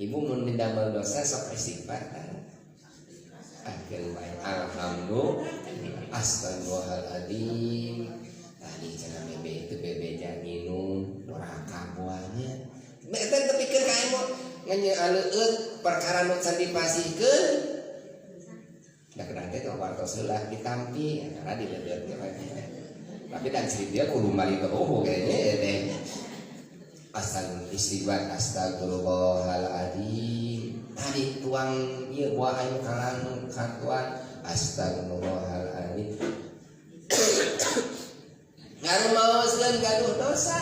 Ibu mun didamel dosa sok istighfar kan? Akhir bae alhamdulillah, astagfirullahaladzim. Tadi cenah bebe itu bebeja minum doraka buahnya. Eta tepikeun ka emot ngan aleueut perkara nu can dipasihkeun. Da kedah teh wartos heula ditampi karena dileueut ge. Tapi dan dia kudu mali teh, oh kayaknya ya teh. Asal istighfar, astagfirullahaladzim. Tadi tuang ieu buah ayu kalang katuan, astagfirullahaladzim. Ngarumaoskeun gaduh dosa.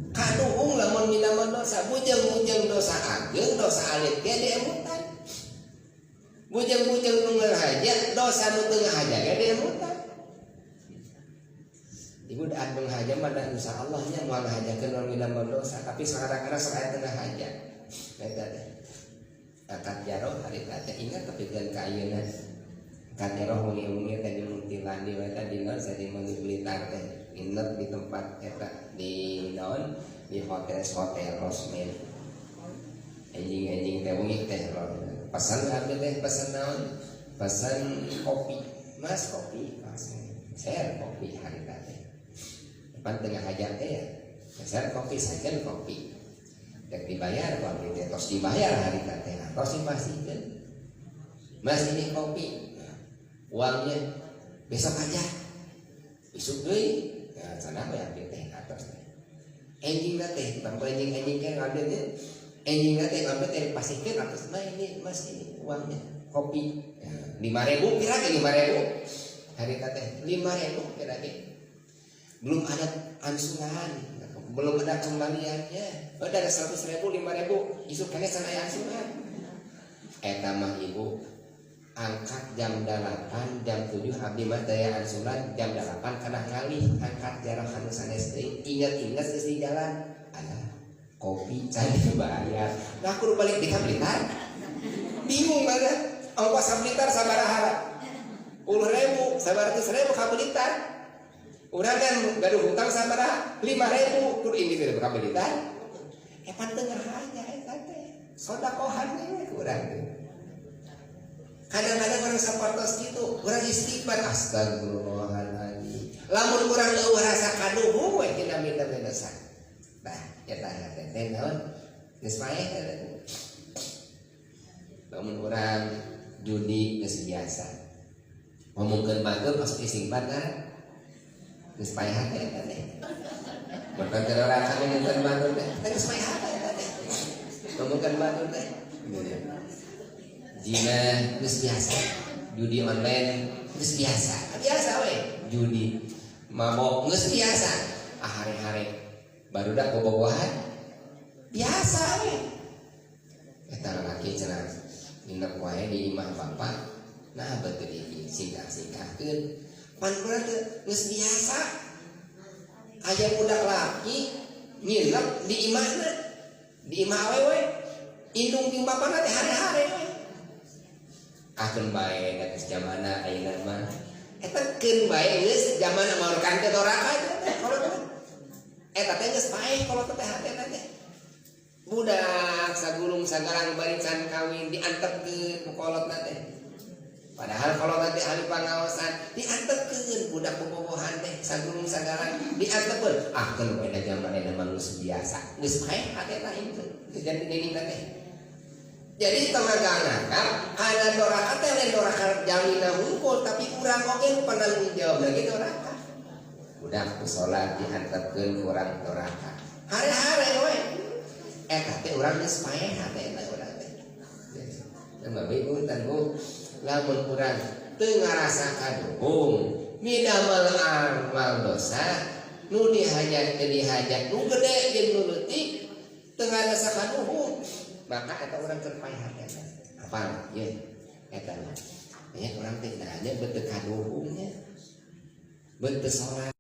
Kaduhung lamun minamel dosa, bujeng-bujeng dosa ageng, dosa alit ge diemutan. Bujeng-bujeng nu ngahaja, dosa nu teu ngahaja ge diemutan. Ibu dah ngahaja mah da insyaallah nya moal ngahajakeun urang minamel dosa, tapi kadang-kadang sok aya teu ngahaja. Eta teh. Akad jaroh harita teh ingat tepikeun ka ayeuna. Akad jaroh wengi-wengi teh di Muntilan di eta di naon di Blitar teh. Nginep di tempat eta di naon di hotel hotel Rosmen. Enjing-enjing teh wengi teh pesan abdi teh pesan naon? Pesan kopi. Mas kopi, mas. Share kopi harita teh. Depan tengah hajat teh ya. Share kopi, sajen kopi. Dek dibayar kopi teh tos dibayar harita teh. Tos dipasihkeun. Mas ini kopi. Nah, uangnya besok aja. Besok deui. Nah, sana we abdi teh atos teh. Enjing teh, tanpa enjing-enjing kan abdi teh. Enjing teh abdi teh dipasihkeun atos mah ini mas ini uangnya kopi. Ya, 5.000 kira ke 5.000. Harita teh 5.000 kira ke. Belum ada angsuran, belum ada kembaliannya. Oh, ada 100.000, 5.000, isuk kene sana angsuran. Eta mah ibu angkat jam 8, jam 7 abdi mah daya angsuran jam 8 kana ngalih angkat jarang anu sanes deui. Ingat-ingat geus di jalan. Alah, kopi can dibayar. Nah, kudu balik di ka Blitar. Bingung ada. Ongkos ka Blitar sabaraha? 10.000, 100.000 ka Blitar. Urang kan gaduh hutang sabaraha? 5.000 kudu ini teh ka Blitar. Epan tengah aja eta teh. Sodakohan we kurang teh. Kadang-kadang orang sapertos gitu, urang istighfar astagfirullahaladzim. Lamun urang eueuh rasa kaduhung we tina minta dosa. Nah, eta teh teh naon? Geus paeh teh. Lamun urang judi geus biasa. Ngomongkeun batur masuk istighfar kan? Geus paeh hate eta teh. Bahkan teh ora kan ngomongkeun batur teh, teh geus paeh hate eta teh. Ngomongkeun batur teh. Zina geus biasa, judi online geus biasa, biasa we judi, mabok geus biasa, ah hare-hare barudak bobogohan biasa we. Eta lalaki cenah nginep wae di imah bapak, nah betul di singkah-singkahkeun. Pan urang teh geus biasa aya budak laki nginep di imahna, di imah awewe, indung jeung bapana teh hare-hare we. Akeun bae da geus zamana ayeuna mah. Eta keun bae geus zamana mah kan teh doraka eta teh kolot teh. Eta teh geus paeh kolot teh hatena teh. Budak sagulung sagalang bari can kawin diantepkeun ku kolotna teh. Padahal kolot teh ahli pangaosan diantepkeun budak bobogohan teh sagulung sagalang diantepkeun. Ah keun bae da zaman ayeuna mah geus biasa. Geus paeh hatena itu. Jadi nini teh. Jadi tenaga ngangkat karena doraka teh lain doraka jalmina hungkul tapi urang oge nu penanggung jawab lagi doraka. Budak ku salat diantepkeun ku urang doraka. Hare-hare we. Eta teh urang geus paeh hatena urang teh. Nah, bae punten Bu, lamun urang teu ngarasa kaduhung midamel amal dosa nu dihajat teu dihajat nu gede jeung nu leutik teu ngarasa kaduhung maka eta urang keur paeh hatena. Apal ye eta mah. Ya urang teh nanya beuteung kaduhungnya. Beuteung salat.